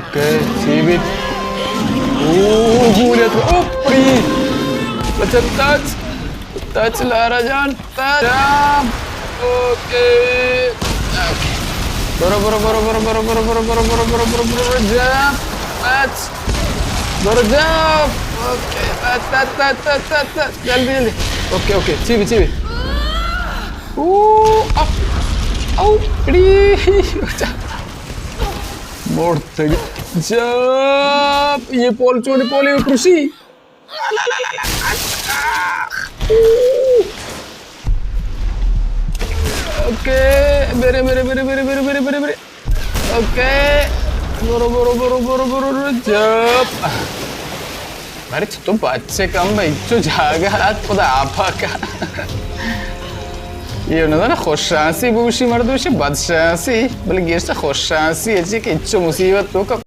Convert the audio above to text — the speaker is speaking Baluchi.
اوکے، سی بیت۔ اوہ، گولے تو، اوہ، پڑی۔ بچہ، تچ، تچ لارا جان، تچ۔ اوکے۔ اوکے۔ برو، برو، برو، جمپ، تچ۔ برو، جمپ۔ اوکے، تچ، تچ، تچ، تچ، تچ۔ جلدی، جلدی۔ اوکے، اوکے، چی بی، چی بی۔ اوہ، اپ۔ او، پڑی۔ بچہ۔ مرتگ۔ جمپ، یہ پول چونی پولی اترسی۔ اوکے، برے، برے، برے۔ اوکے، برو، برو، برو، جمپ۔ بارے چتو بچے کم بھائی، چو جاگہ آت خدا آپا کا۔ یہ نہ خوش شانسی بوشی مردوش، بد شانسی، بلے گیشتر خوش شانسی ہے، چی کہ چو مصیبت تو کا